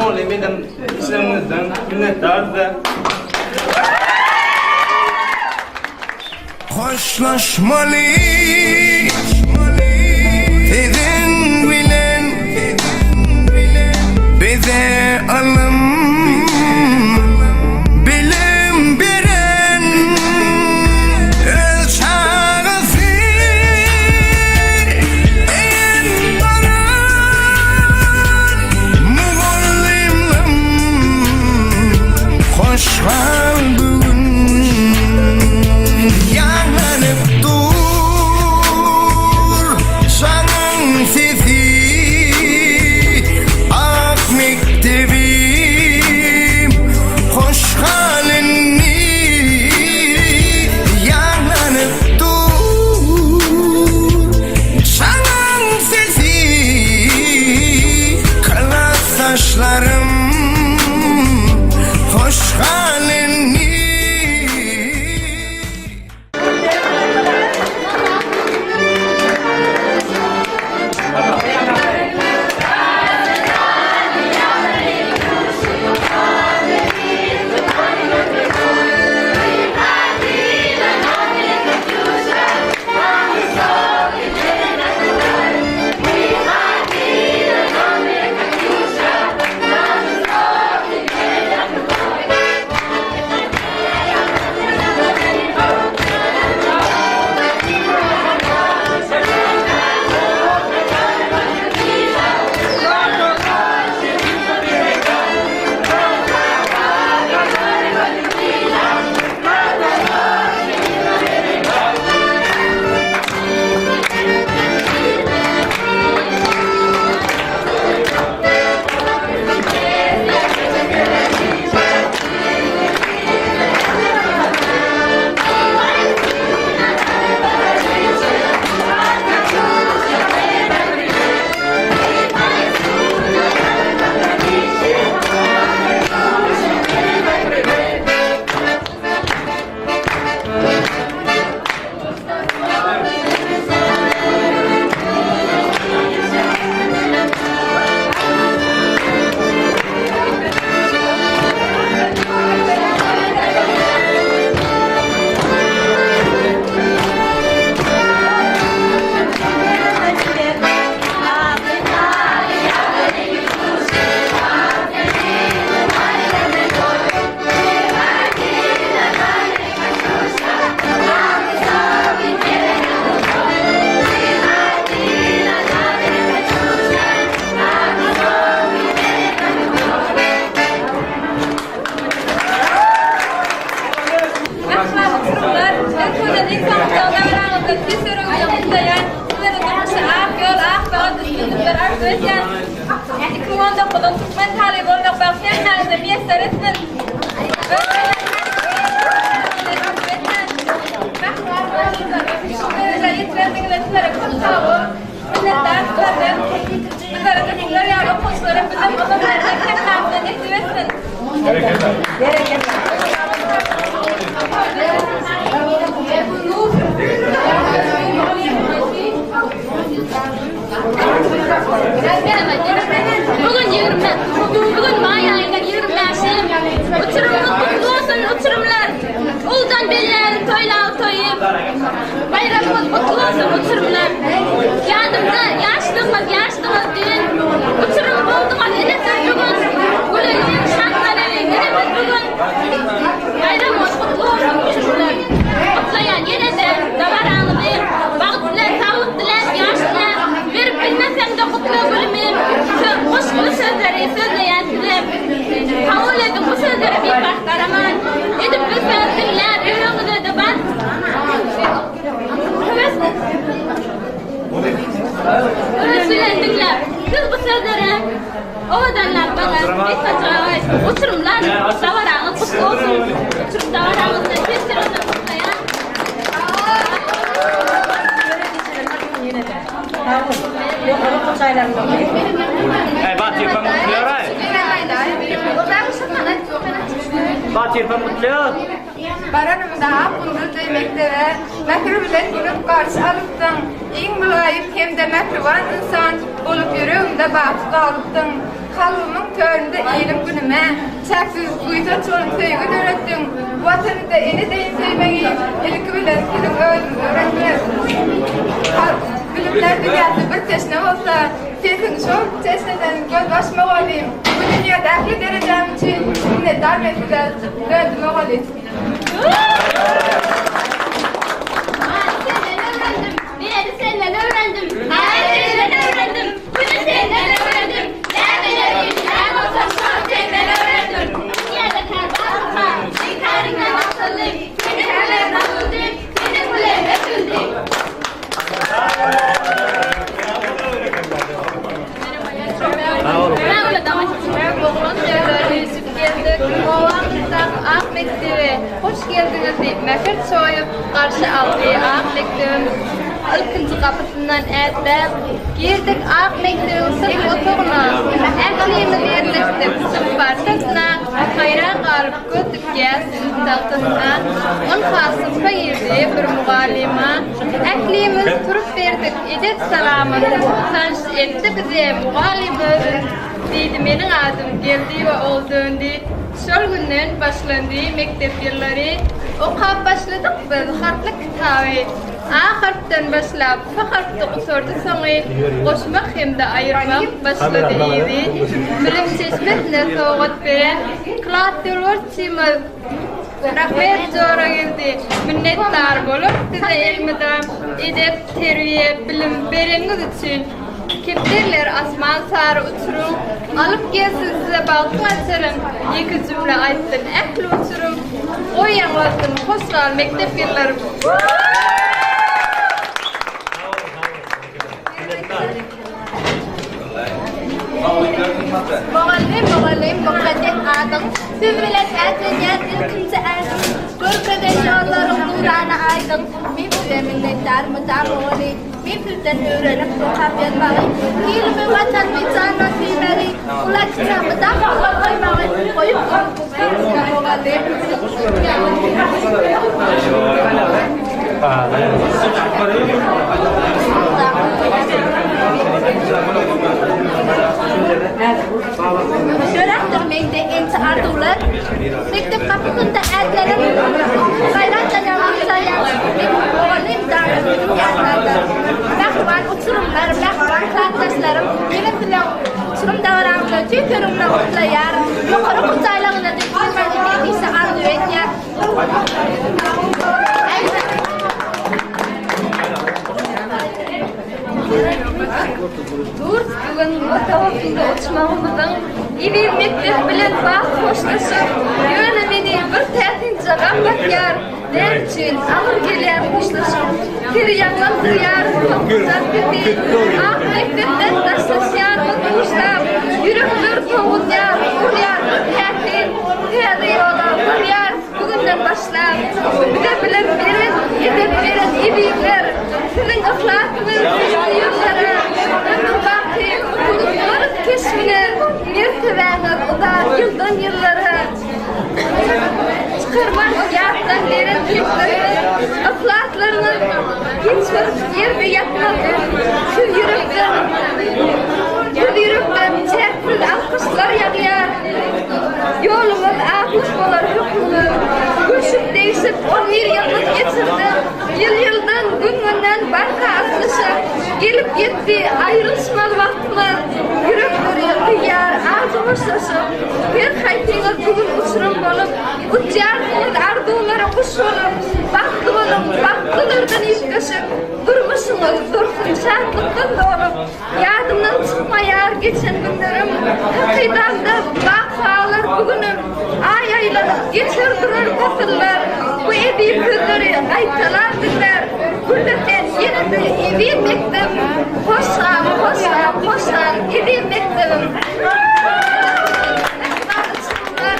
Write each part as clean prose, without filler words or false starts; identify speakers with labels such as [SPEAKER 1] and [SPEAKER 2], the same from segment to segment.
[SPEAKER 1] mugallym eden işleriňizden minnetdar size.
[SPEAKER 2] Hoşlaşmaly siziň bilen Bize ylym, bilim beren Öz çagasy deýin garan Mugallymym hoş gal bu gün Ýaňlanyp dur jaňyň sesi Ak mekdebim hoş gal indi Ýaňlanyp dur jaňyň sesi Klasdaşlarym hoş gal indi.
[SPEAKER 3] Mähriban oturymlar, ilki bilen iň soňky dabaraňyzda tüýs ýüregimden gutlaýan, sizlere durmuşda ak ýol, ak bagt, üstünlikler arzuw edýän. 2019-yň türkmen talyby bolmak bagty hemmäňize miýesser etsin! Mähriban mugallymlar, şu derejä ýetirendigiňize sizlere köp sag boluň! Minnetdar sizlerden! Bizlere-de sizler ýaly okuwçylara bilim, ylym bermek hemmämize nesip etsin!
[SPEAKER 4] Bugün 20, bugün maý aýynyň 25-i. Uçurymyz gutly bolsun, uçurymlar. Uldan bellärin toýlagy toýy. Baýramyňyz gutly bolsun, uçurymlar. Ýadymda ýaşlygyňyz, ýaşdyňyz düýn. Uçurym bolduňyz ine siz bu gün. Güleliň, şatlanalyň, ine biz bu gün. Baýramyňyz gutly bolsun, uçurymlar. Gutlaýan ýene-de dabaraňyzy bagt bilen, saglyk diläp, ýaş diläp, berip bilmesem-de gutlag gülümi, goşguly sözleri sözleýän size. Kabul ediň bu sözlere biparh garaman, edip bilseňiz diňläp, ýüregiňize-de bas. Höwes Höwes bilen diňläp, siz bu sözlere owadanlap maňa gysgaça uçurymlar dabaraňyz gutly bolsun. Uçurum dabaraňyz bilen tüýs ýüregimden gutlaýan.
[SPEAKER 1] Batyr gutlaýar. Batyr gutlaýar.
[SPEAKER 3] Baranymda ak gunduzdy mekdebe, Mähir bilen gülüp garşy alypdyň. Iň mylaýym hem-de mähriban ynsan Bolup ýüregimde baky galypdyň. Kalbymyň töründe ilim-günüme Çäksiz buýsanç bolup söýgi döretdiň. Watany-da ene deýin söýmegi Ilki bilen siziň özüňiz öwretdiňiz. Bilimler dünýäsi bir teşne bolsa, Sesiň şol çeşmeden gözbaş mugallym. Bu dünýede ähli derejäm üçin Minnetdar men size, Döndi mugallym.
[SPEAKER 4] Many senden öwrendim, Beri senden öwrendim, Aýy senden öwrendim, Güni senden öwrendim, Nämeleri bilýän bolsam, şony senden öwrendim. Dünýäde kär barmyka, Iňkaryňdan akylly, Seniň bilen agyldy, Seniň bilen ötüldi.
[SPEAKER 3] Ak mekdebe hoş geldiňiz diýip mähir çoýup garşy aldy. Ak mekdebiň ilkinji gapysyndan ätläp girdik. Ak mekdebiň synp otagyna ählimiz ýerleşdik. Synp partasyna haýran galyp göz dikýäs synp tagtasyna. Ynha synpa girdi bir mugallyma. Ählimiz turup berdik edep salamyn. Tanyş etdi bize mugallym özün. Diýdi meniň adym Geldiýewa Oldöndi. Şol günden başlandy mekdep ýyllary. Okap başladyk biz harply kitaby. A harpdan başlap P harpda gutardy soňy. Goşmak hem-de aýyrmak başlady yzy. Bilim çeşmesine sowgat beren klas ýolbaşçymyz Rahmet Jorageldi minnetdar bolup size elmydam edep, terbiýe, bilim bereniňiz üçin. Kepderiler asman sary uçuryň, Alyp gelsin size bagtyň açaryn, Ýeke jümle aýtsyn ähli uçurym, Goý ýaňlansyn hoş gal mekdep ýyllarym.
[SPEAKER 4] Mugallym, mugallym, mukaddes adyň, Siz bilen ätlenýän ilkinji ädim, Görkezen ýollaryň nurana aýdyň, Men size minnetdar mydam mugallym. Men sizden öwrenip okap ýazmagy, Ilimi, Watanymy jandan söýmegi, Ula kiçä mydam hormat goýmagy goýup mugallym. Döräpdir mende ençe arzuwlar, Mekdep gapysynda ätlerim, Gaýratdan ýaňa uçaýan Men mugallym dana biziň ýaşlarda. Mähriban uçurymlar, mähriban klasdaşlarym, Menem siziň uçurym dabaraňyzda tüýs ýüregimden gutlaýaryn. Ýokary okuw jaýlaryňyzda diplomany hemişe arzuw edýän.
[SPEAKER 3] Durs bu gün otagymda uçmagymyzyň Eziz mekdep bilen bagt hoşlaşyp, Ýöne meni bir täsinje gam basýar, Näme üçin agyr gelýär hoşlaşyp, Seri ýaňlandyrýar soňkuja sesi, Ak mekdepden daşlaşýarmyz buşlap, Ýürekler towunýar, urýar bir täsin, Täze ýola barýarys bu günden başlap, Bize bilim beren, edep beren ezizler, Siziň yhlasyňyz düşdi ýyllara, Ömür baky unutmarys keşbini, Mertebäňiz uzar ýyldan ýyllara. Çykarmaz ýatdan beren keşleriňiz, Yhlaslaryňyz hiç bir ýerde ýatmaz. Siz ýürekden, siz ýürekden çäksiz alkyşlar ýagýar. Ýoluňyz aklyk bolar hökümiz. Gülşüp-degşip on bir ýylymyz geçirdik. Ýyl-ýyldan, gün-günden barha aslyşyp, Gelip ýetdi aýrylyşmaz wagtymyz. Ýürekleri gyýar ajy hoşlaşyp, Her haýsyňyz bu gün uçurym bolup, Uçýarsyňyz arzuwlara guş bolup. Bagtly boluň, bagtlylardan üýtgeşik, Durmuşyňyz dursun şatlykdan dolup. Ýadymdan çykmaýar geçen günlerim, Hakydamda wakalar bu günüm. Aý aýlanyp geçer durar pasyllar, Bu eziz sözleri gaýtalar diller. Gülle sen ýene-de eziz mekdebim, Hoş gal, hoş gal, hoş gal, eziz mekdebim. Mähriban uçurymlar,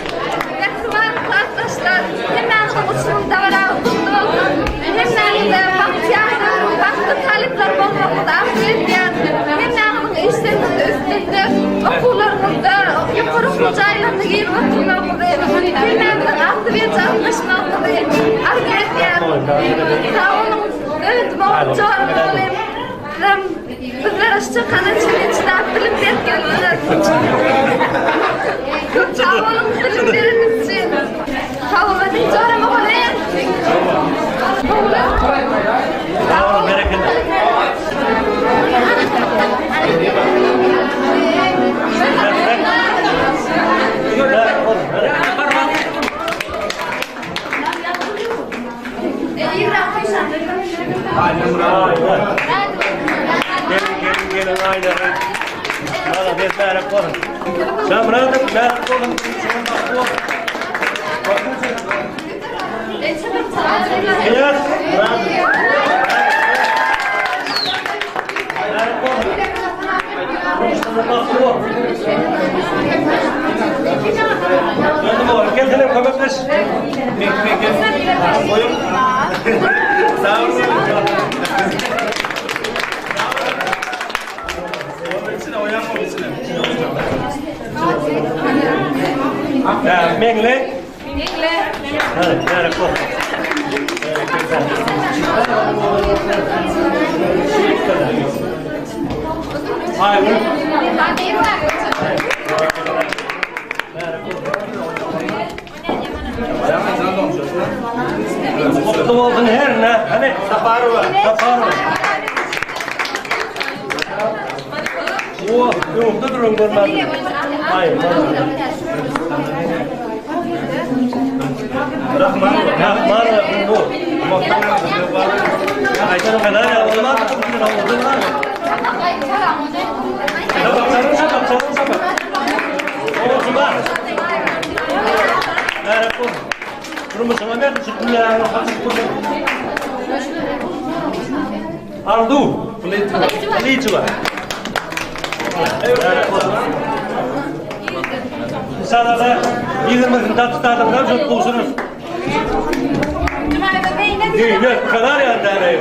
[SPEAKER 3] mähriban klasdaşlar, hemmäňiziň uçurym dabaraňyz gutly bolsun! Hemmäňize bagtyýar döwrüň bagtly talyplary bolmagyňyzy arzuw edýän. Hemmäňiziň işleriňizde üstünlik, okuwlaryňyzda ýokary okuw jaýlaryna girip oturmagyňyzy, hemmämiziň agzybirje gatnaşmagymyzy. Sag boluň. Özüm ogul joram oglum. Sizem bizlere şu çakana çenli çydap bilim berip geldiňiz. Köp sag boluň bilim bereniňiz üçin. Sag boluň joram oglum. Oglum.
[SPEAKER 5] Sag boluň berekella. Gelin gelin gelin aýlary. Bana bir bärik bolun. Şamradyk bärik bolun. Kıyas. Bärik bolun. Gelsene kömekleş.
[SPEAKER 1] Sağ olun.
[SPEAKER 5] Meňli. Meňli. Hadi, bärik bol. Aýgül. Mutlu bolsun herine. Hani Saparowa. Saparowa. Oh, öňde duran görmedim. Hayır. Rahmanova. Rahmanova Gülnur. Ayşe kadar ya olmaz. Şabak, şabak, şabak, şabak. Olsun var. Arzu. Kılıçova. Sana 20 tatlı çok bulsunuz. Yok, kadar ya tane.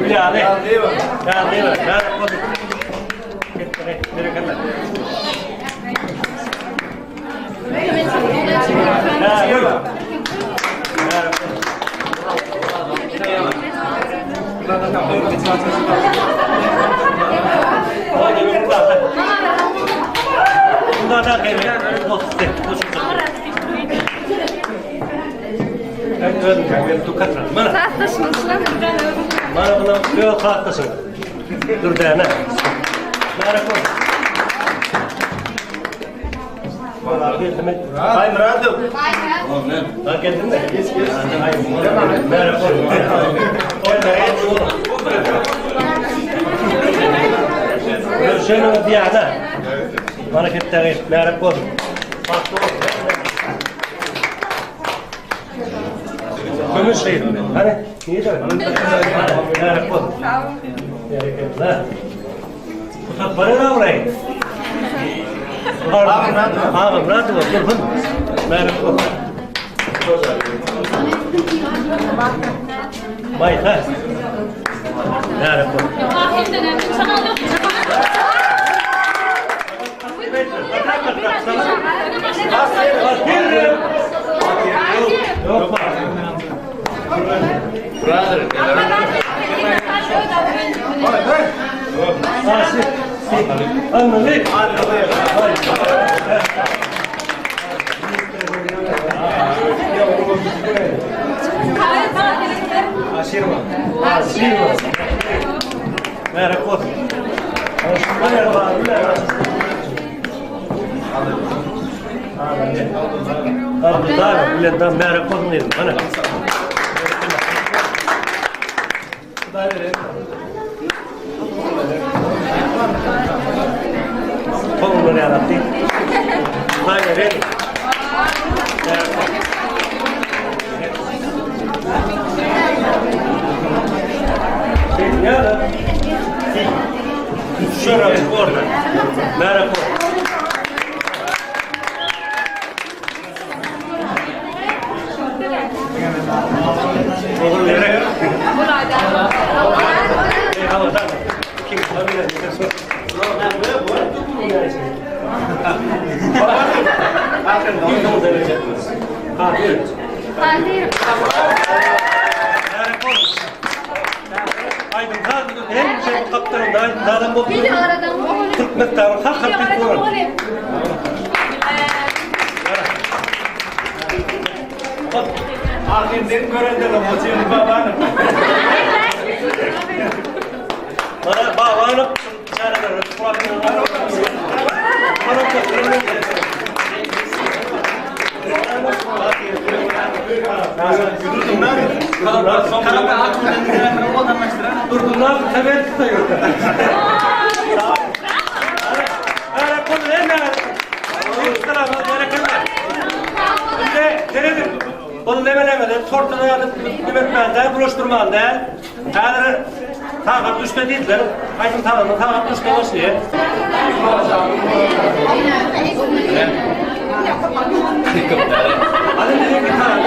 [SPEAKER 5] Yani. Yani. Mana buna yok haklısın. Dur dene. Ay Murat'ım. Ha geldin mi? Merhaba. Görüşelim diyana. Bana ketleri merhaba. Kömür şey. Hani niye de? Merhaba. Bereketler. Bu para ne burayı? Abi Murat'ım. Merhaba. Bayta. Merhaba. Yok. Aşirma. Aşirma. Merhaba. Merhaba. Abdullah, bilen merhaba dedim. Hani. Tohumları yarattı. Hayır, Şöyle orada. Merhaba. Olur gerek. Kim soňuza berjekmiz? Kadyrowiç.
[SPEAKER 4] Kadyrow.
[SPEAKER 5] Märekol. Aýdym saz bugün hemişe bu gapdalynda aýdym sazam bolup durdy. Türkmenistanyň halk artisti bolan.
[SPEAKER 1] Ahyrdan görenden oçin babanyň.
[SPEAKER 5] Bana Babanow çäreleri Durdumlar temel tutuyor. Ol nemelemeden tortuna ýazyp nümetmän däl, bulaşdyrman däl. Häzir sagat üçde diýdiler. Aýdym sazanda sagat üçde başlaýar. Hadi nereye gitar?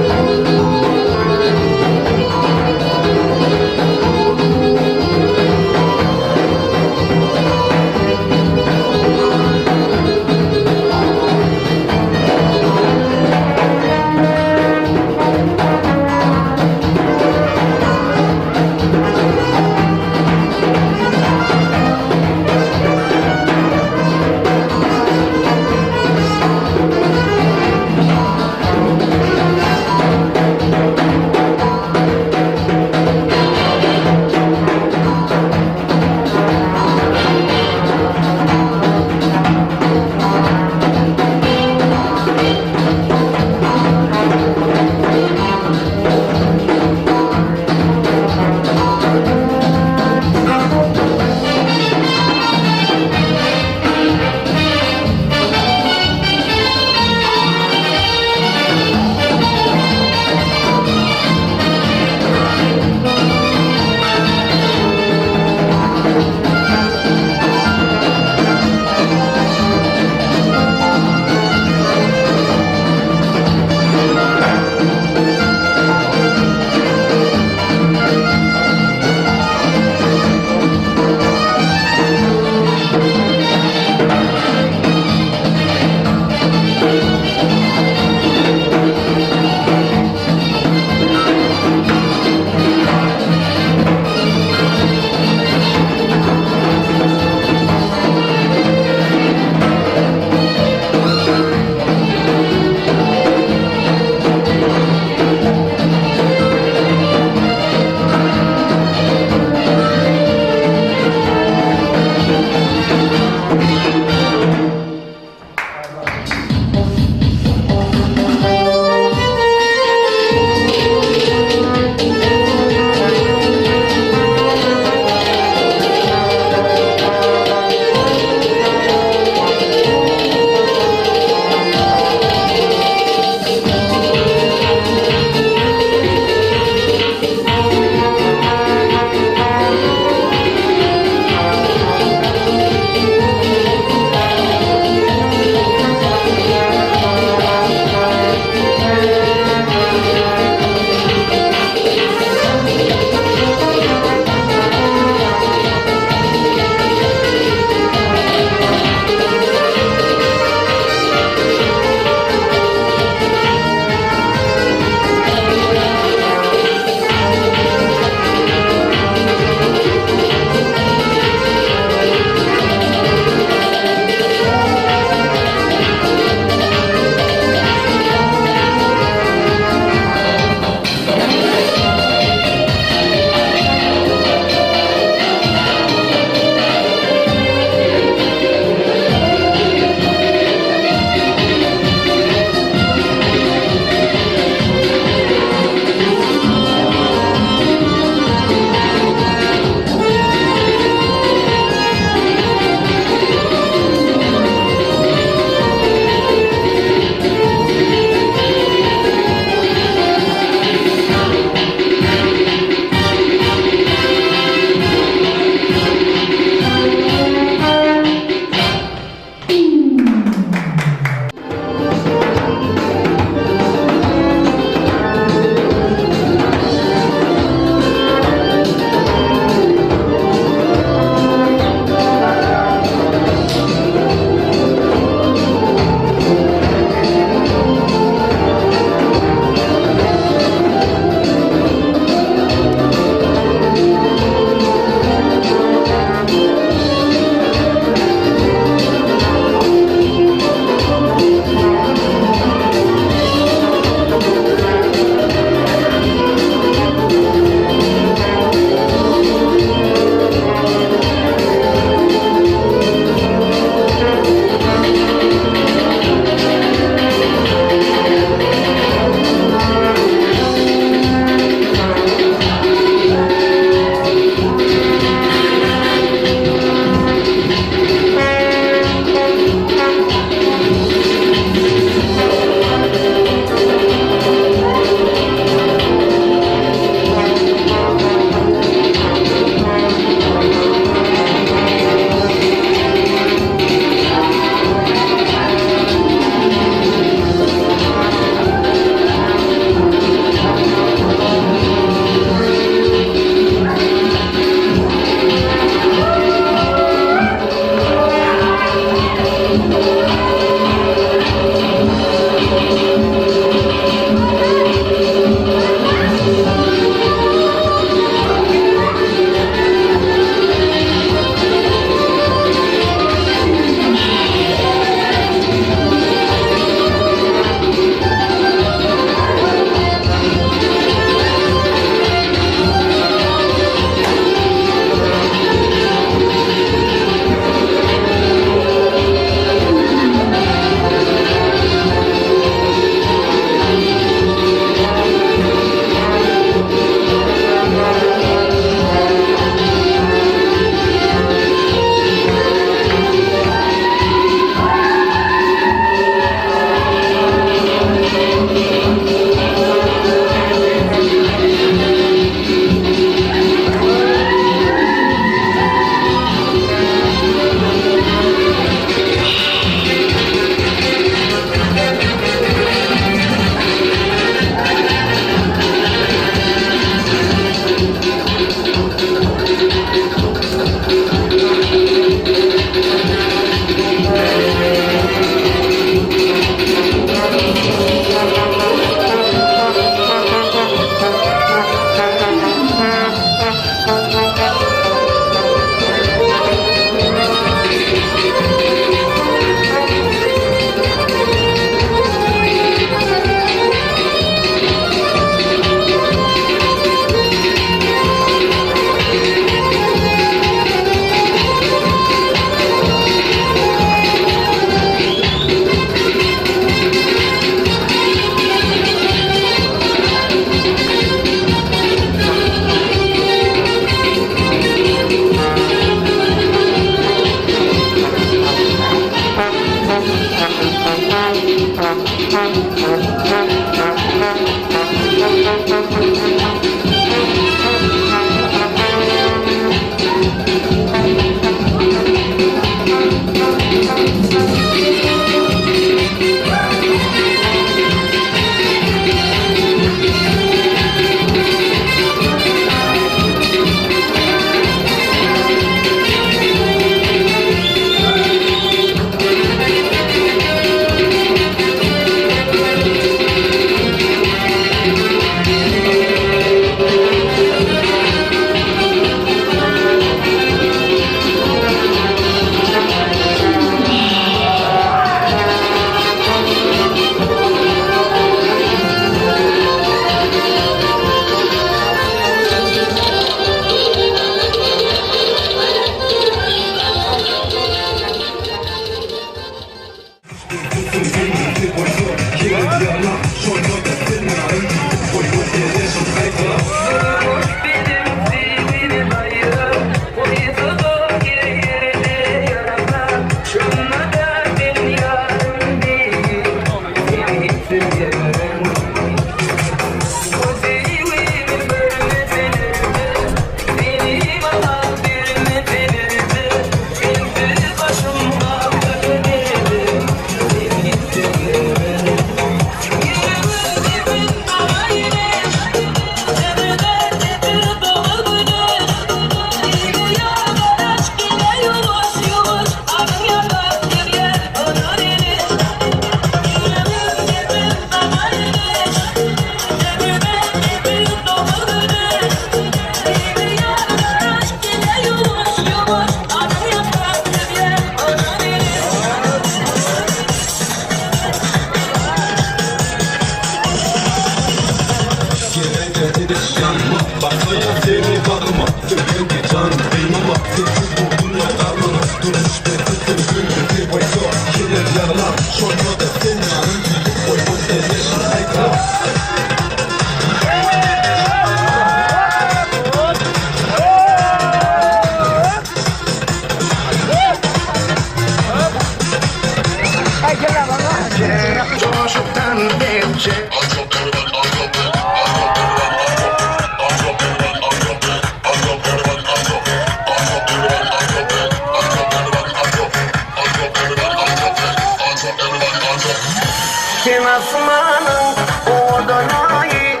[SPEAKER 2] Sen asmanyň owadan aýy,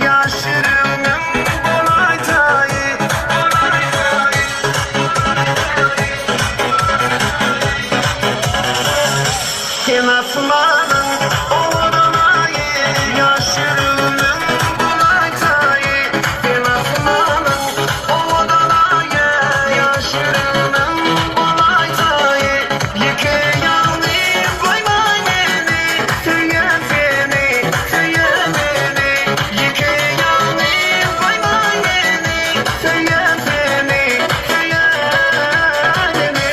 [SPEAKER 2] Ýaş ýüregmiň bolaý taýy. Sen asmanyň owadan aýy, Ýaş ýüregmiň bolaý taýy. Sen asmanyň owadan aýy, Ýaş ýüregmiň bolaý taýy. Ýeke ýalňyz goýmaý meni, Söýýän seni, söýýän meni. Ýeke ýalňyz goýmaý meni, Söýýän seni, söýýän meni.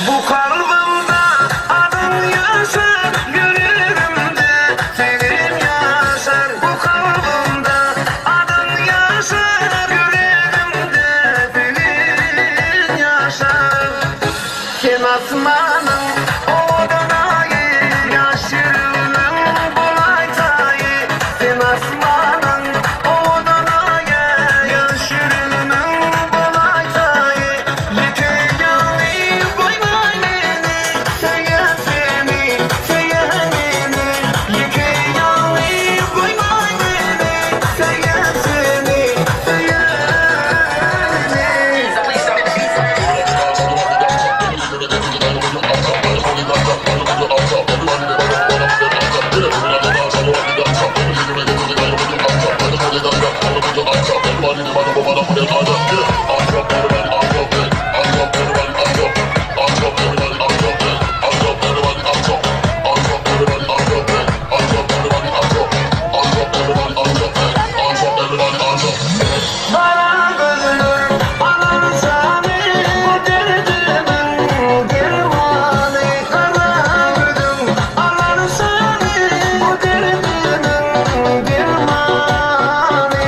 [SPEAKER 2] Bu kalbymda adyň ýaşar, Ýüregimde senim ýaşar. Bu kalbymda adyň ýaşar, Ýüregimde senim ýaşar. Sen asmanyň owadan aýy, Ýaş ýüregimiň bolaý taýy. Sen asmanyň owadan aýy, Ýaş ýüregimiň bolaý taýy. Ýeke ýalňyz goýmaý meni, Söýýän seni, söýýän meni. Ýeke ýalňyz goýmaý meni, Söýýän seni, söýýän meni. Gara gözler alar jany, Bu derdimiň dermany. Gara gözüň alar jany, Bu derdimiň dermany.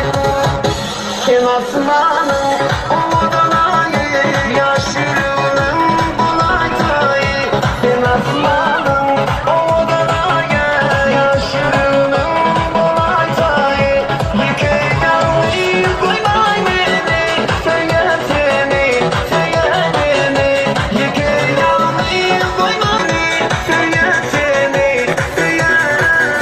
[SPEAKER 2] Sen asmanyň owadan aýy, Ýaş ýüregimiň bolaý taýy. Sen asmanyň owadan aýy, Ýaş ýüregimiň bolaý taýy. Ýeke ýalňyz goýmaý meni, Söýýän seni, söýýän meni. Ýeke ýalňyz goýma meni, Söýýän seni, söýýän meni.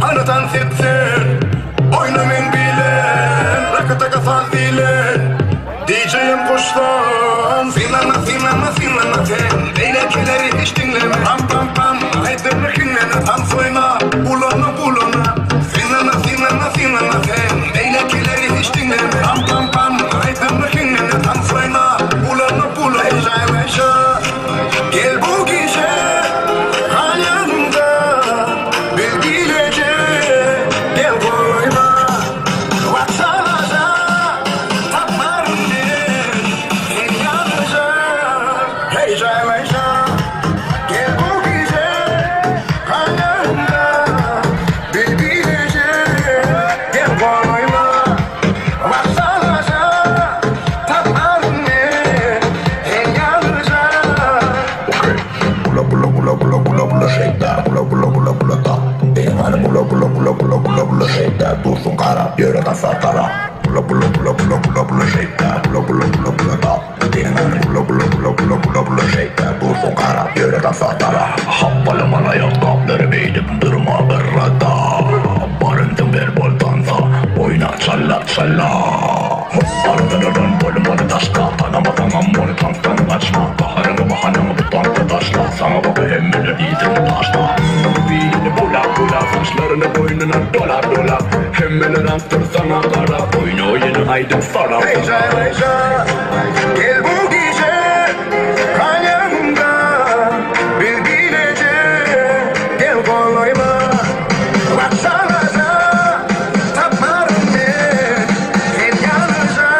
[SPEAKER 6] Hany tans etsen, oýna meň bilen, Rakataka saz bilen, DJ-em goşsan. Synlama, synlama, synlama sen, beýlekileri hiç diňleme. Pam pam pam, aýdymy hiňlene, tans oýna, bulana bulana. Synlama, synlama, synlama sen, beýlekileri hiç diňleme. Pam pam pam, aýdymy hiňlene, tans oýna, bulana bulana. Eý jaýlaşa, gel bu gije, Galýanyňda bir gijeje, gel goýma. Wagtalaja tapmaryn men sen ýalyja. Heý jaýlaşa, gel bu gije, Galýanyňda bir gijeje, gel goýma. Wagtalaja tapmaryn men sen ýalyja.
[SPEAKER 7] Bula bula bula bula bula bula shake that bula bula bula bula da. Degani bula bula bula bula bula bula shake that dursun garap ýöre gasatara. Bula bula bula bula bula bula shake that bula bula bula bula da. Degani bula bula bula bula bula bula shake that dursun garap ýöre gasatara. Happalamala aýakgaplary beýdip durma gyrrada. Baryndan ber bol dansa oýna çalla çalla. Arkadan bolmaly daşda tanamasaňam ony tansdan gaçma. Gaharyňy bahanaňy bu tansa taşla. Saňa baka hemmeler diýsin taşla. Birini bula bula saçlaryny boýnuna dola dola. Hemmeler aňdyr saňa garap oýna oýny aýdym sara.
[SPEAKER 6] Hey jaýlaşa, gel bu gije, galýanyňda bir gijeje, gel golaýma. Wagtalaja tapmaryn men sen ýalyja.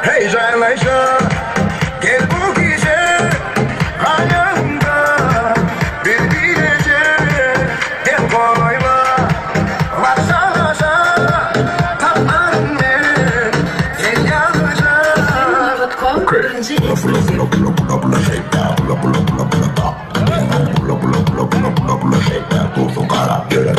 [SPEAKER 6] Hey jaýlaşa, gel bu gije, galýanyňda bir gijeje, gel golaýma. Wagtalaja tapmaryn men sen ýalyja.
[SPEAKER 7] Bula bula bula bula bula bula shake that bula bula bula bula da. Degani bula bula bula bula bula bula shake that dursun garap ýöre.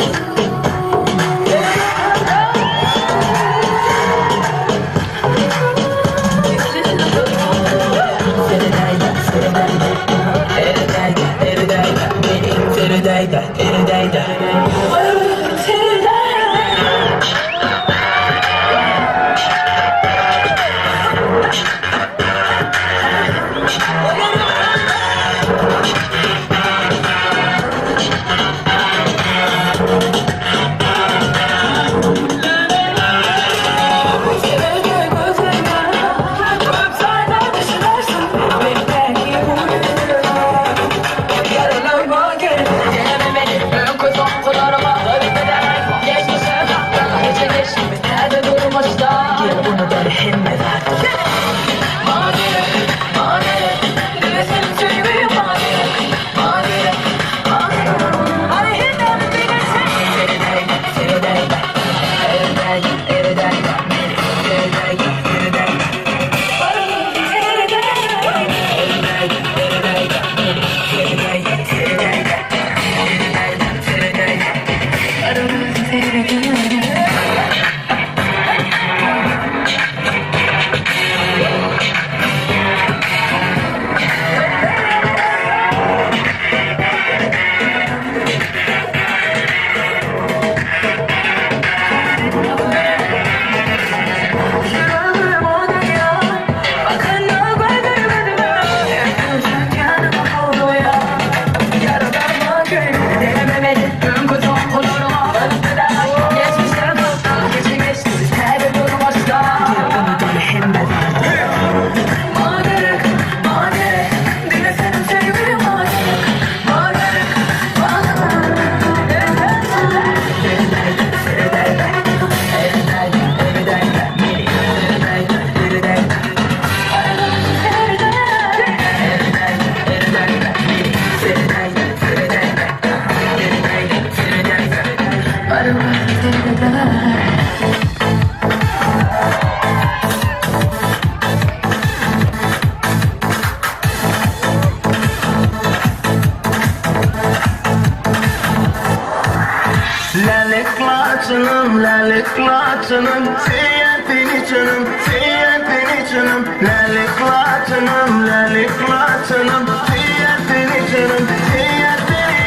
[SPEAKER 2] laçynym Söýýän seni çynym Söýýän seni çynym Lälik laçynym Lälik laçynym Söýýän seni çynym Söýýän seni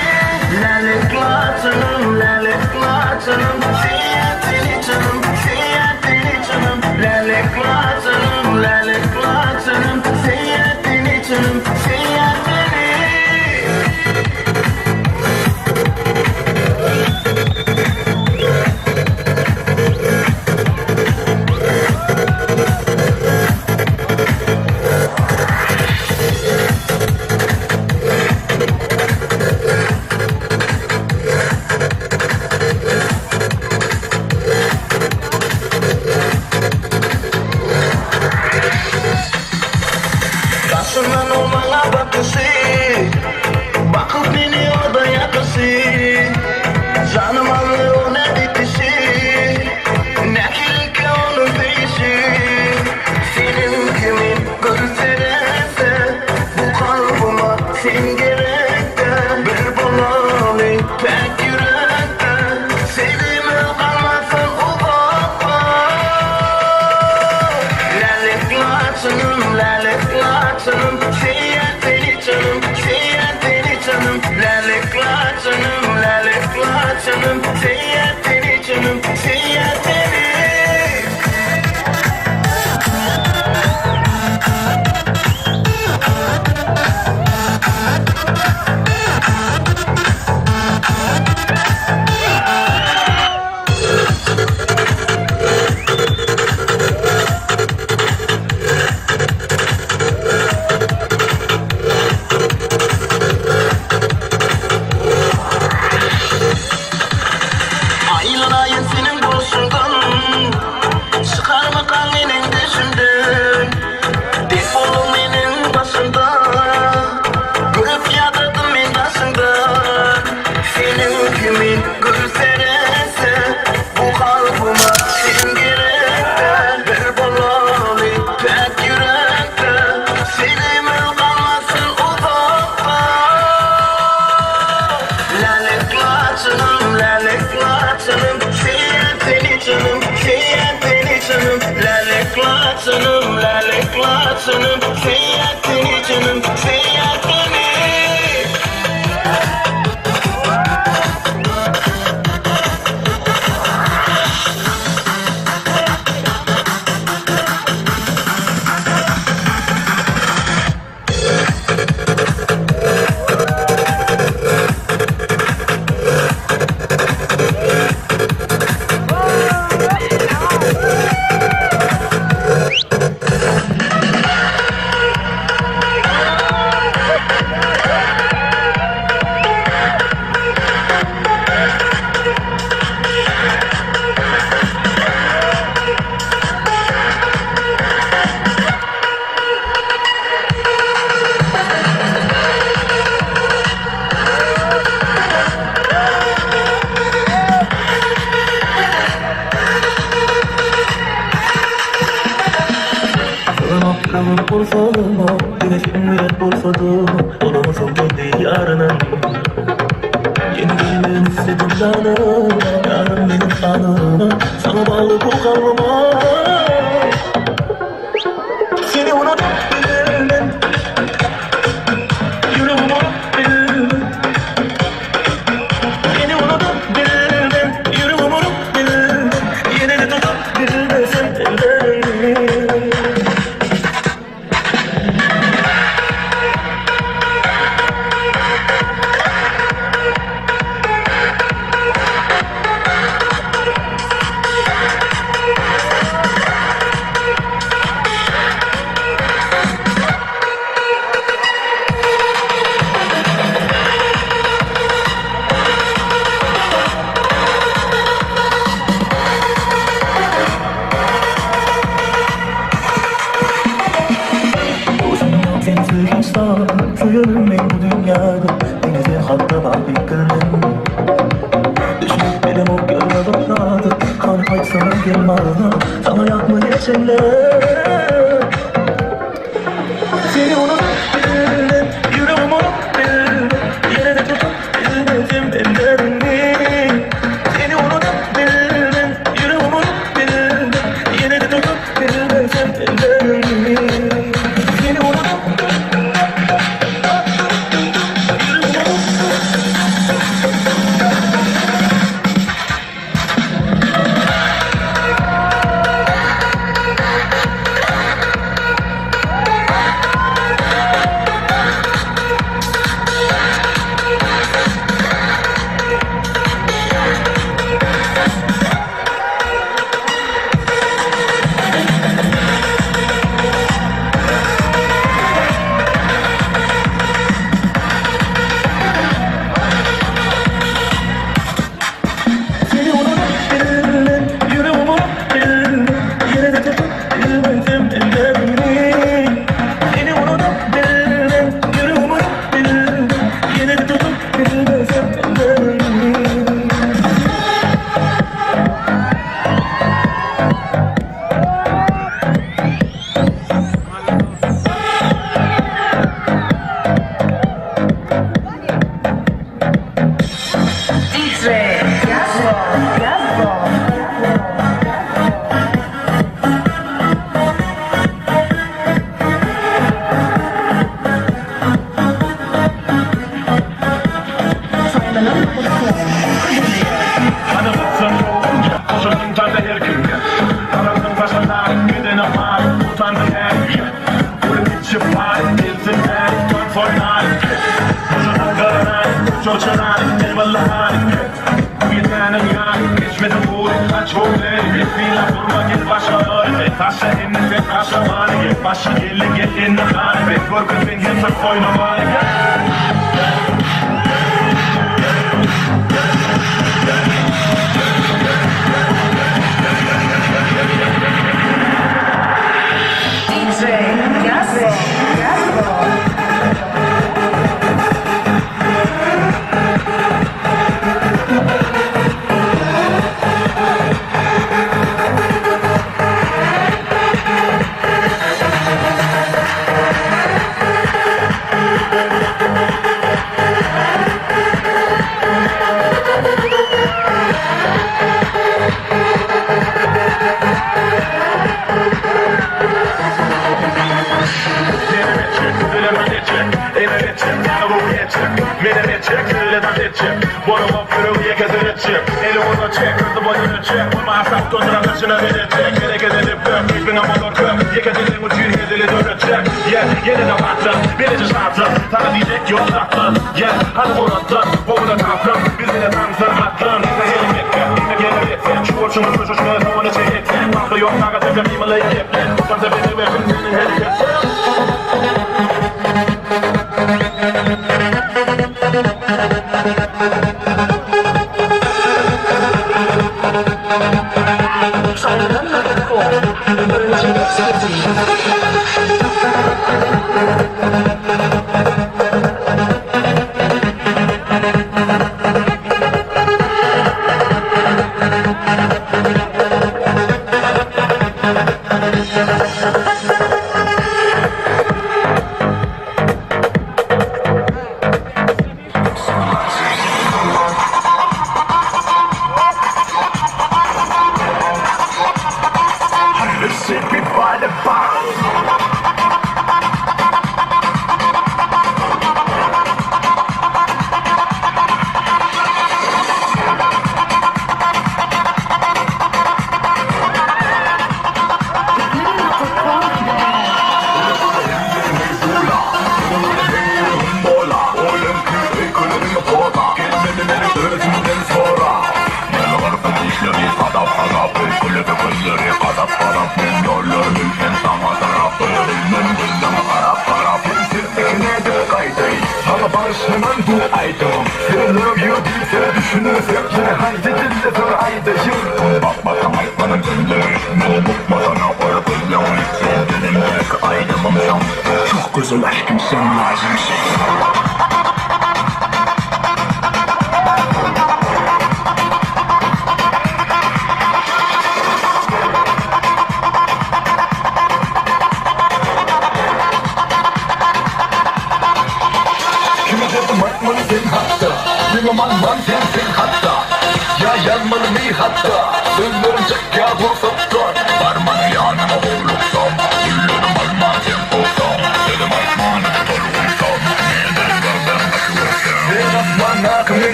[SPEAKER 2] Lälik laçynym Lälik laçynym Söýýän seni çynym Söýýän seni çynym Lälik laçynym Lälik laçynym Söýýän seni çynym Söýýän seni. Daşyndan ol maňa bakyşy, Bakyp meni oda ýakyşy, Janym aldy o näzik dişi, Nähilikä onuň söýüşi. Seniň kimin gül seretse, Bu kalbyma sen gerekde, Bir bolaly päk ýürekde, Söýgimiz galmasyn uzakda. Lälik laçynym, lälik laçynym, Söýýän seni çynym, söýýän seni çynym. Lälik laçynym, lälik laçynym, Söýýän seni çynym, söýýän seni. Aýlanaýyn seniň bolşuňdan, Çykarmykaň meniň düşünden, Dek bolduň meniň başymda, Görüp ýadadym men daşyňdan. Seniň kimin gül seretse, Bu kalbyma sen gerekde, Bir bolaly päk ýürekde, Söýgimiz galmasyn uzakda. Lälik laçynym, lälik laçynym, Söýýän seni çynym, söýýän seni çynym. Lälik laçynym, lälik laçynym, Söýýän seni çynym, söýýän seni.
[SPEAKER 8] Sığınak kursağıma Güneşim bilen bolsady Dolanasam kendi ýarynam Ýene gelmegin istedim janym Ýarym meniň sanyma Saňa bagly bu kalbyma Seni unutup bilmen Ýüregim urup bilmen Seni unutup bilmen Ýüregim urup bilmen Ýene-de tutup bilmesem ellerimi. Özüm ýok sensiz hiç zat Söýerin men bu dünýäde Diňe sen hakda bar pikirim Düşünip bilemok ýöne bir zada Hany aýtsana gel maňa Saňa ýatmy geçenler Seni unutup bilmem Ýüregim urup bilmem Ýene-de tutup bilmedim ellerimi Seni unutup bilmem Ýüregim urup.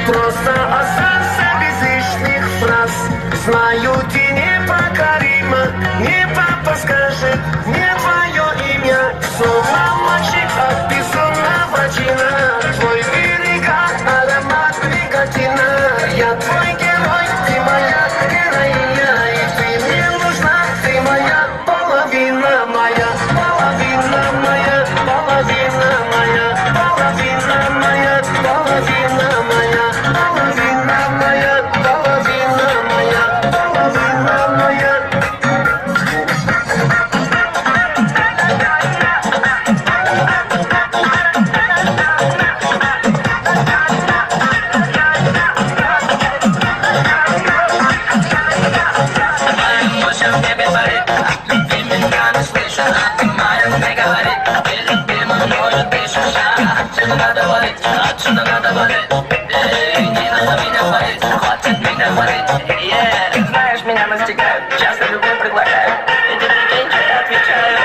[SPEAKER 2] Просто остался без лишних фраз. Знаю, ты непокорима, не папа скажет мне твое имя. Словно мальчик от безумного чина. Твой берега, аромат никотина. Я твой герой, ты моя героиня. И ты мне нужна, ты моя половина моя, половина моя, половина моя, половина моя, половина моя, половина моя, половина моя, половина моя.
[SPEAKER 9] Знаешь, меня настигают, часто любовь предлагают. Эти прикинь, что я отвечаю.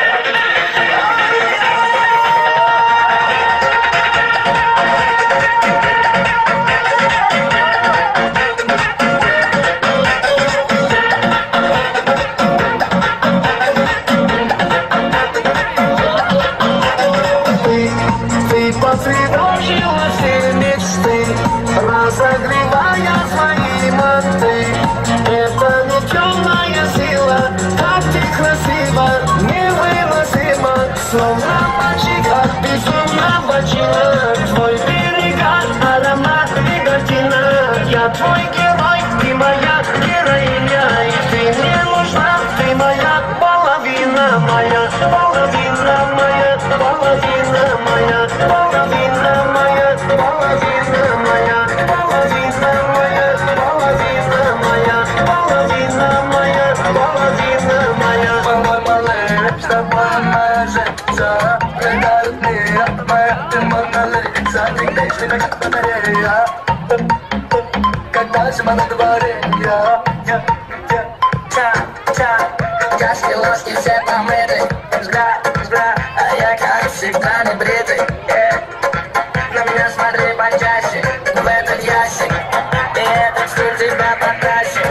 [SPEAKER 2] Ты, ты потревожила все мечты, разогревая свои мосты. Это не темная сила, как ты красива, невыносимо, словно мальчик от безумного чина. Твой берега, аромат никотина. Я твой герой, ты моя героиня, и ты мне нужна, ты моя половина моя, половина моя, половина моя, половина моя, половина моя, половина моя, половина моя, половина моя, половина моя.
[SPEAKER 9] Когда зима на дворе, я, я, я, ча, ча, чашки, ложки все помыты, взгляд, взгляд, а я как всегда не бритый, На меня смотри почаще, в этот ящик, и этот стиль тебя потащит,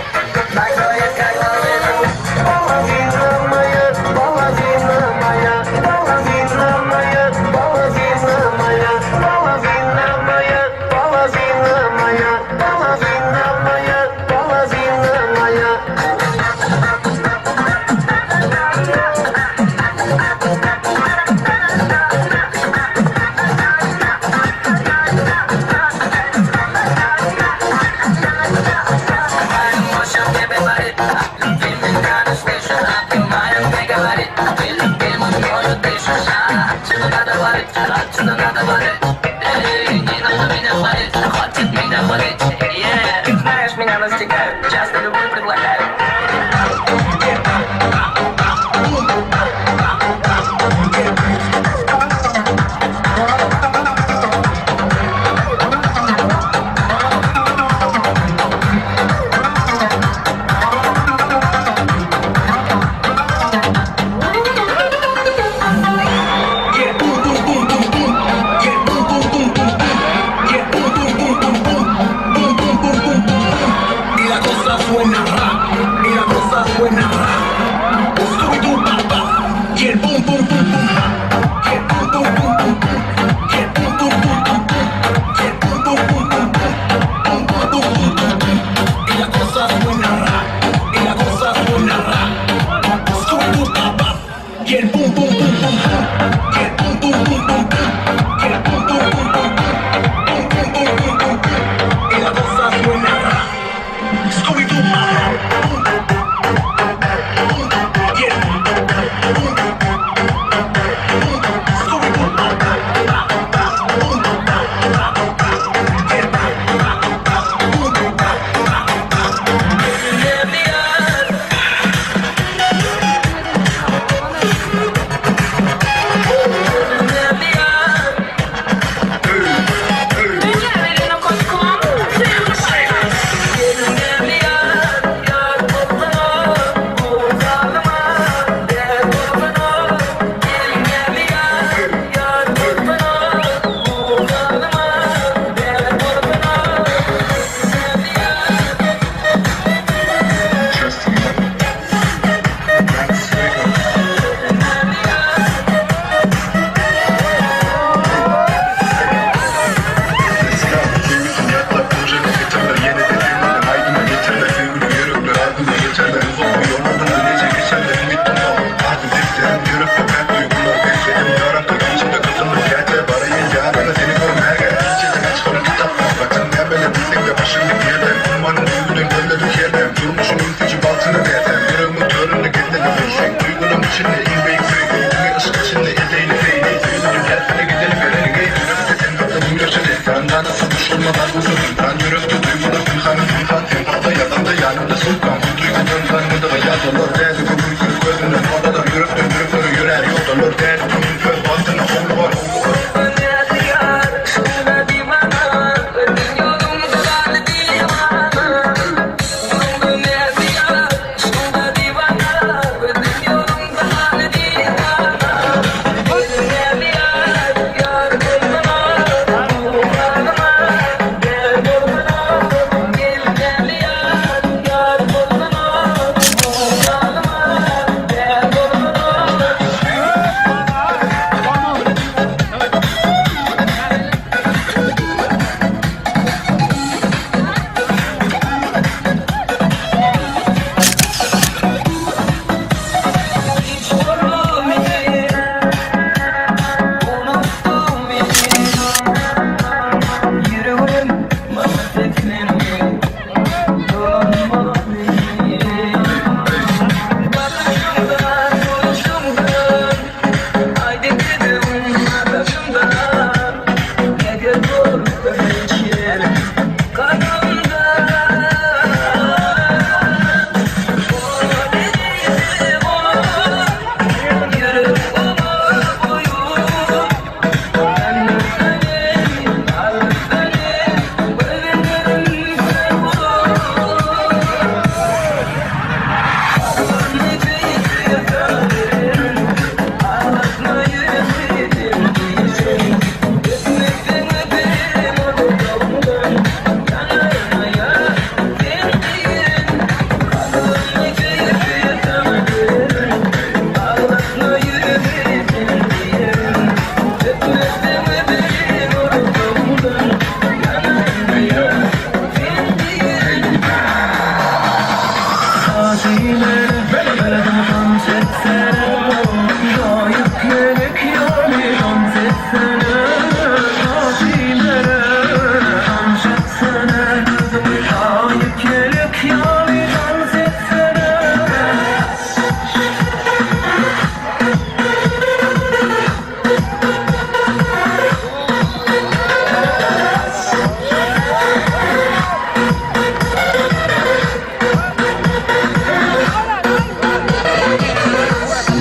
[SPEAKER 9] накроет как лавину.
[SPEAKER 2] Половина моя, половина моя, половина моя, половина моя, половина моя, половина моя, половина моя, половина моя.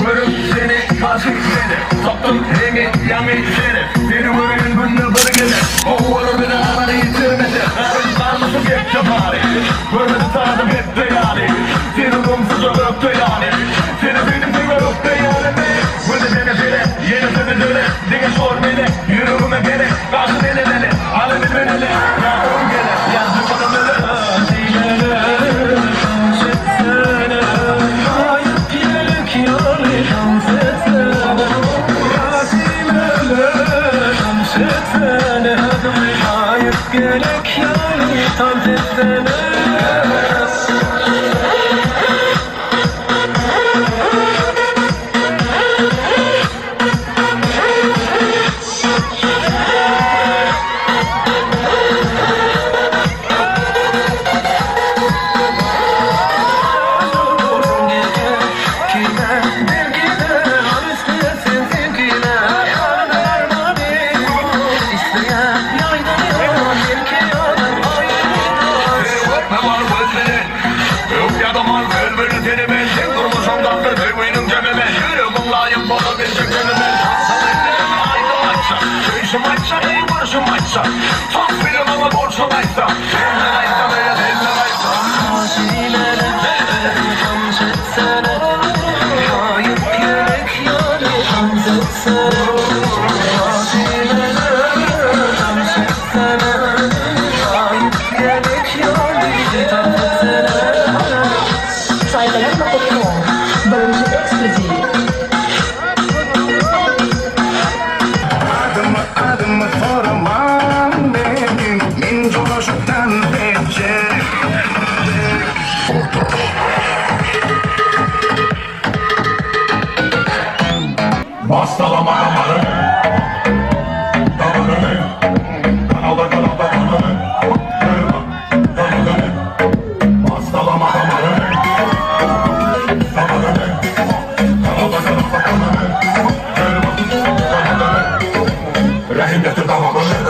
[SPEAKER 6] Görüp seni aşyk seni Tapdym heňi ýaňy seni Seni gören günde bir gezek Gowy bolar bize habary ýitirmesek Garyn barmyşyn hepde bary Görmedik zadym hepde ýaly Seni gumsuzja ökde ýaly Seni söýdüm diňe ökde ýaly Gözi sene sere Ýene sözi döre Diňe şor mele Ýüregime gerek Gaşy mele mele Aly bilmen ele Ýa ol gele Ýa jypyny mele
[SPEAKER 8] Birinji ekskluziw.
[SPEAKER 6] Adymy adymy soraman meni Men joşup dans etjek. Bastalama damarı Damarını Kanalda kanalda damarı Kırma damarını Bastalama damarı Damarını Kanalda kanalda damarı Kırma damarını Rahim getir davamını.